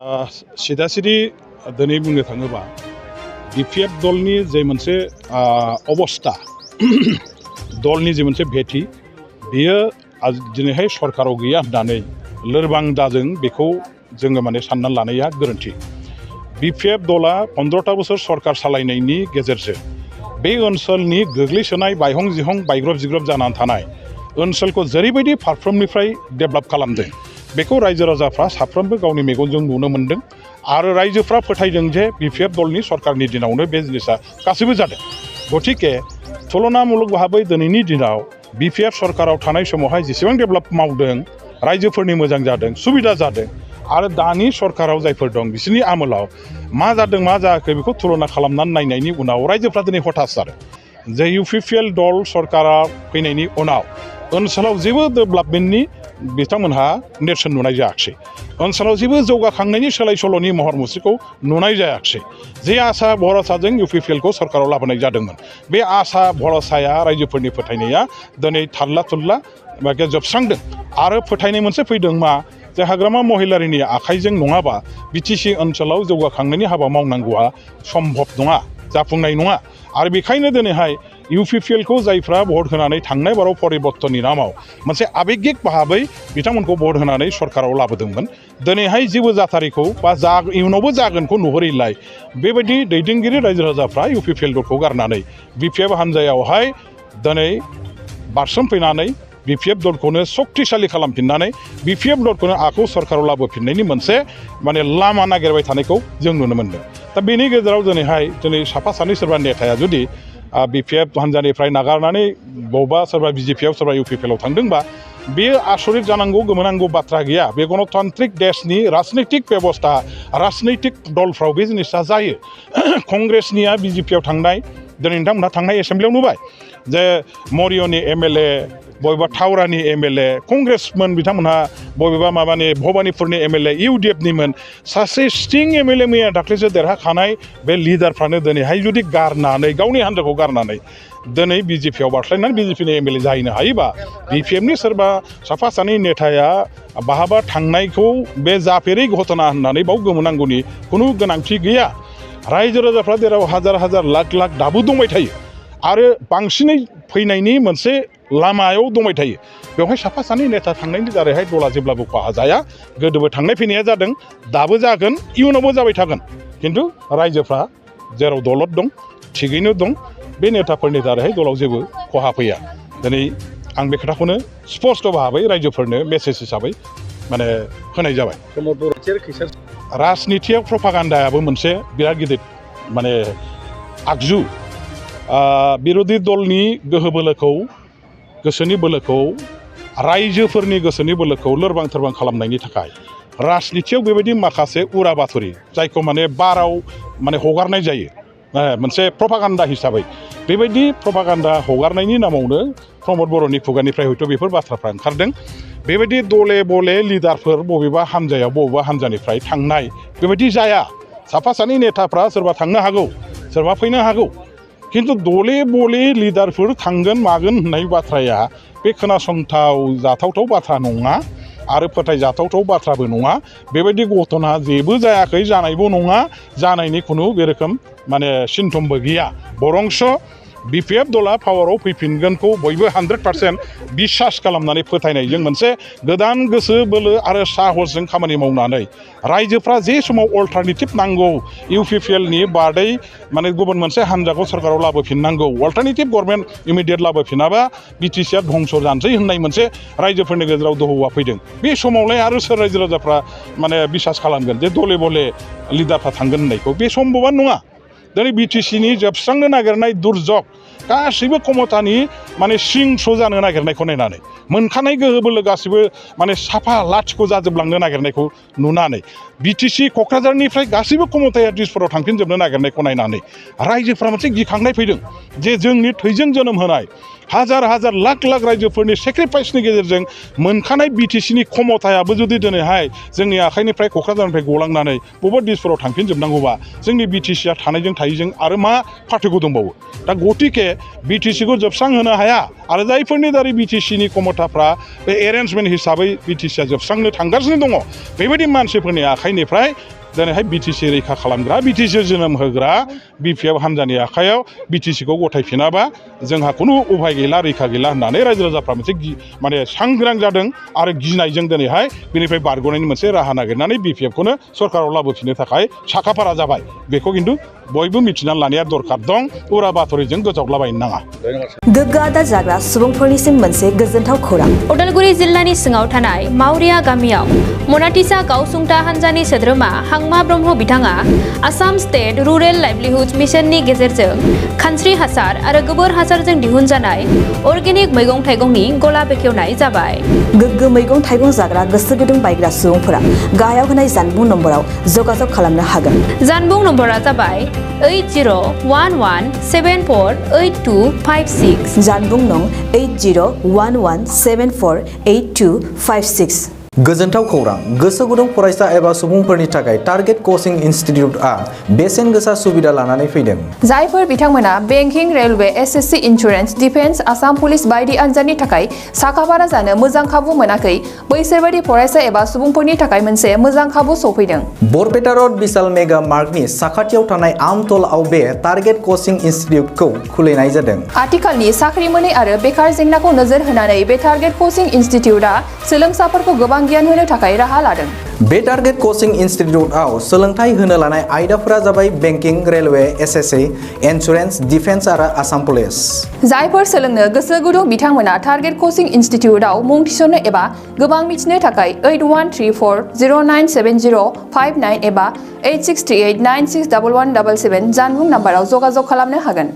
सिदा सिदि दिनै बुंनो थाङोबा बिपिएफ दलनि जे मोनसे अबस्था दलनि जे मोनसे भेटि बेयो दिनैहाय सरकाराव गैया होननानै लोरबां जादों बेखौ जोङो माने सानना लानाया गोरोन्थि। बिपिएफ दला 15 बोसोर सरकार सालायनायनि गेजेरजों बे ओनसोलनि गोग्लैसोनाय बायहं जिहं बायग्रब जिग्रब जानानै थानाय ओनसोलखौ जेरैबायदि फारफ्रोमनिफ्राय डेभेलप खालामदों बेखौ रायजो राजाफ्रा साफ्रोमबो गावनि मेगनजों नुनो मोन्दों आरो रायजोफ्रा फोथायदों जे बिपिएफ दलनि सरकारनि दिनावनो बे जिनिसा गासैबो जादों। गतिके तुलनामुलक भाबै दिनैनि दिनाव बिपिएफ सरकाराव थानाय समावहाय जेसेबां डेभेलप मावदों रायजोफोरनि मोजां जादों सुबिदा जादों आरो दानि सरकाराव जायफोर दं बिसोरनि आमोलाव मा जादों मा जायाखै बेखौ तुलना खालामनानै नायनायनि उनाव रायजोफ्रा दिनै हताश जादों जे इउपिपिएल दल सरकारा फैनायनि उनाव ओनसोलाव जेबो डेभेलपमेन्टनि बिथांमोनहा नेरसोन नुनाय जायाखिसै। ओनसोलाव जेबो जौगाखांनायनि सोलाय सोल'नि महर मुस्रिखौ नुनाय जायाखिसै। जे आसा भरसाजों इउपिपिएलखौ सरकाराव लाबोनाय जादोंमोन बे आसा भरसाया रायजोफोरनि फोथायनाया दिनै थारला थुरला जोबस्रांदों आरो फोथायनाय मोनसे फैदों मा जे हाग्रामा महिलारिनि आखाइजों नङाबा बिटिसि ओनसोलाव जौगाखांनायनि हाबा मावनांगौआ सम्भब नङा जाफुंनाय नङा आरो बेखायनो दिनैहाय इउपिपिएलखौ जायफ्रा भट होनानै थांनाय बाराव परिबर्तननि नामाव मोनसे आबेगिक भाबै बिथांमोनखौ भट होनानै सरकाराव लाबोदोंमोन दिनैहाय जेबो जाथारिखौ बा इयुनावबो जागोनखौ नुहुरैलाय बेबायदि दैदेनगिरि रायजो राजाफ्रा इउपिपिएल दलखौ गारनानै बिपिएफ हान्जायावहाय दिनै बारसोमफैनानै बिपिएफ दलखौनो सक्तिशालि खालामफिननानै बिपिएफ दलखौनो आखौ सरकाराव लाबोफिननायनि मोनसे माने लामा नागिरबाय थानायखौ जों नुनो मोन्दों। दा बेनि गेजेराव दिनै साफा सानै सोरबा नेताया जुदि बिपिएफ हान्जानिफ्राय नागारनानै बबेबा सोरबा बिजेपिआव सोरबा इउपिपिएलआव थांदोंबा बेयो आसरित जानांगौ गोमोनांगौ बाथ्रा गैया। बे गणतान्त्रिक देशनि राजनैतिक बेबस्था राजनैतिक दलफ्राव बे जिनिसा जायो। कंग्रेसनिया बिजेपिआव थांनाय दिनै नोंथांमोनहा थांनाय एसेम्ब्लियाव नुबाय जे मरिय'नि एमएलए बबेबा थावरानि एमएलए कंग्रेसमोन बिथांमोनहा बबेबा माबानि भबानिपुरनि एमएलए इउडिएफनिमोन सासे सिटिं एमएलए मैया दाख्लैसो देरहाखानाय बे लिडारफ्रानो दिनैहाय जुदि गारनानै गावनि हान्जाखौ गारनानै दिनै बिजेपिआव बारस्लायनानै बिजेपिनि एमएलए जाहैनो हायोबा बिपिएफनि सोरबा साफा सानै नेताया बहाबा थांनायखौ बे जाफेरै घटना होननानै बाव गोमोनांगौनि खुनु गोनांथि गैया। रायजो राजाफ्रा जेराव हाजार हाजार लाख लाख दाबो दंबाय थायो आरो बांसिनै फैनायनि मोनसे लामायाव दंबाय थायो। बेवहाय साफा सानै नेता थांनायनि दारैहाय दला जेब्लाबो खहा जाया। गोदोबो थांनाय फैनाया जादों दाबो जागोन इयुनावबो जाबाय थागोन खिन्थु रायजोफ्रा जेराव दलद दं थिगैनो दं बे नेताफोरनि दारैहाय दलाव जेबो खहा फैया। दिनै आं बे खोथाखौनो स्पस्ट भाबै रायजोफोरनो मेसेज हिसाबै माने होनाय जाबाय। राजनितियाव प्रपागान्डायाबो मोनसे बिराद गिदिर माने आगजु। बिरोधी दलनि गोहो बोलोखौ गोसोनि बोलोखौ रायजोफोरनि गोसोनि बोलोखौ लोरबां थोरबां खालामनायनि थाखाय राजनितियाव बेबायदि माखासे उरा बाथुरि जायखौ माने बाराव माने हगारनाय जायो मोनसे प्रपागान्डा हिसाबै बेबायदि प्रपागान्डा हगारनायनि नामावनो प्रमद बर'नि खुगानिफ्राय हयथ' बेफोर बाथ्राफ्रा ओंखारदों। बेबायदि दले बले लिडारफोर बबेबा हान्जायाव बबेबा हान्जानिफ्राय थांनाय बेबायदि जाया। साफा सानै नेताफ्रा सोरबा थांनो हागौ सोरबा फैनो हागौ खिन्थु दले बले लिडारफोर थांगोन मागोन होननाय बाथ्राया बे खोनासंथाव जाथावथाव बाथ्रा नङा आरो फोथायजाथावथाव बाथ्राबो नङा। बेबायदि घटना जेबो जायाखै जानायबो नङा जानायनि खुनु बे रोखोम माने सिन्थमबो गैया। बरंस बिपिएफ दला पावाराव फैफिनगोनखौ बयबो 100% बिसास खालामनानै फोथायनायजों मोनसे गोदान गोसो बोलो आरो साहसजों खामानि मावनानै रायजोफ्रा जे समाव अल्टारनेटिभ नांगौ इउपिपिएलनि बादै माने गुबुन मोनसे हान्जाखौ सरकाराव लाबोफिननांगौ अल्टारनेटिभ गभर्नमेन्ट इमिडियेट लाबोफिनाबा बिटिसिआ धंस जानोसै होननाय मोनसे रायजोफोरनि गेजेराव दोहौआ फैदों। बे समावलाय आरो सोर रायजो राजाफ्रा माने बिसास खालामगोन जे दले बले लिडारफ्रा थांगोन होननायखौ बे सम्भबानो नङा। दिनै बिटिसिनि जोबस्रांनो नागिरनाय दुर्जग गासैबो क्षमतानि माने सिंस' जानो नागिरनायखौ नायनानै मोनखानाय गोहो बोलो गासैबो माने साफा लाथिख' जाजोबलांनो नागिरनायखौ नुनानै बिटिसि क'क्राझारनिफ्राय गासैबो क्षमताया दिसपुराव थांफिनजोबनो नागिरनायखौ नायनानै रायजोफ्रा मोनसे गिखांनाय फैदों जे जोंनि थैजों जोनोम होनाय हाजार हाजार लाख लाख रायजोफोरनि सेक्रिफाइसनि गेजेरजों मोनखानाय बिटिसिनि खमथायाबो जुदि दिनैहाय जोंनि आखाइनिफ्राय क'क्राझारनिफ्राय गलांनानै बबेबा दिसफोराव थांफिनजोबनांगौबा जोंनि बिटिसिया थानायजों थायैजों आरो मा पार्थक्य दंबावो दा गतिके बिटिसिखौ जोबस्रांहोनो हाया आरो जायफोरनि दारै बिटिसिनि खमथाफ्रा बे एरेन्जमेन्ट हिसाबै बिटिसिया जोबस्रांनो थांगासिनो दङ बेबायदि मानसिफोरनि आखाइनिफ्राय दिनैहाय बिटिसि रैखा खालामग्रा बिटिसि जोनोम होग्रा बिपिएफ हान्जानि आखायाव बिटिसिखौ गथायफिनाबा जोंहा खुनु उफाय गैला रैखा गैला होननानै रायजो राजाफ्रा मोनसे माने सांग्रां जादों आरो गिनायजों दिनैहाय बेनिफ्राय बारग'नायनि मोनसे राहा नागिरनानै बिपिएफखौनो सरकाराव लाबोफिननो थाखाय साखाफारा जाबाय बेखौ खिन्थु बयबो मिथिनानै लानाया दरखार दं उरा बाथरिजों गोजावलाबायनो नाङा गोग्गो आदार जाग्रा सुबुंफोरनिसिम मोनसे गोजोनथाव खौरां उदालगुरि जिल्लानि सिङाव थानाय मावरिया गामियाव मनाटिसा गावसुंथा हान्जानि सोद्रोमा हांमा ब्रह्म बिथाङा आसाम स्टेट रुरेल लाइभलिहुड मिशननि गेजेरजों खानस्रि हासार आरो गोबोर हासारजों दिहुनजानाय अर्गेनिक मैगं थाइगंनि गला बेखेवनाय जाबाय गोग्गो मैगं थाइगं जाग्रा गोसो गुदुं बायग्रा सुबुंफोरा गाहायाव होनाय जानबुं नम्बराव जगाजग खालामनो हागोन जानबुं नम्बरा जाबाय 8011748256 जानबुं नं 8011748256 गोजोनथाव खौरां गोसो गुदुं फरायसा एबा सुबुंफोरनि थाखाय टारगेट कचिं इनस्टिट्यूटआ बेसेन गोसा सुबिदा लानानै फैदों जायफोर बिथांमोना banking railway SSC insurance defence Assam police बायदि आनजादनि थाखाय साखाफारा जानो मोजां खाबु मोनाखै बैसोरबायदि फरायसा एबा सुबुंफोरनि थाखाय मोनसे मोजां खाबु सफैदों बरपेटा रोड विशाल मेगा मार्टनि साखाथियाव थानाय आमतलाव बे टारगेट कचिं इनस्टिट्यूटखौ खुलिनाय जादों आथिखालनि साख्रि मोनै आरो बेकार जेंनाखौ नोजोर होनानै बे टारगेट कचिं इनस्टिट्यूटआ सोलोंसाफोरखौ गोबां गियान होनो थाखाय राहा लादों बे टारगेट कचिं इनस्टिट्यूटआव सोलोंथाइ होनो लानाय आयदाफोरा जाबाय banking railway SSC insurance defence आरो आसाम पुलिस जायफोर सोलोंनो गोसो गुदुं बिथांमोना टारगेट कचिं इनस्टिट्यूटआव मुं थिसननो एबा गोबां मिथिनो थाखाय 8134097059 एबा 8638961177 जानबुं नाम्बाराव जगाजग खालामनो हागोन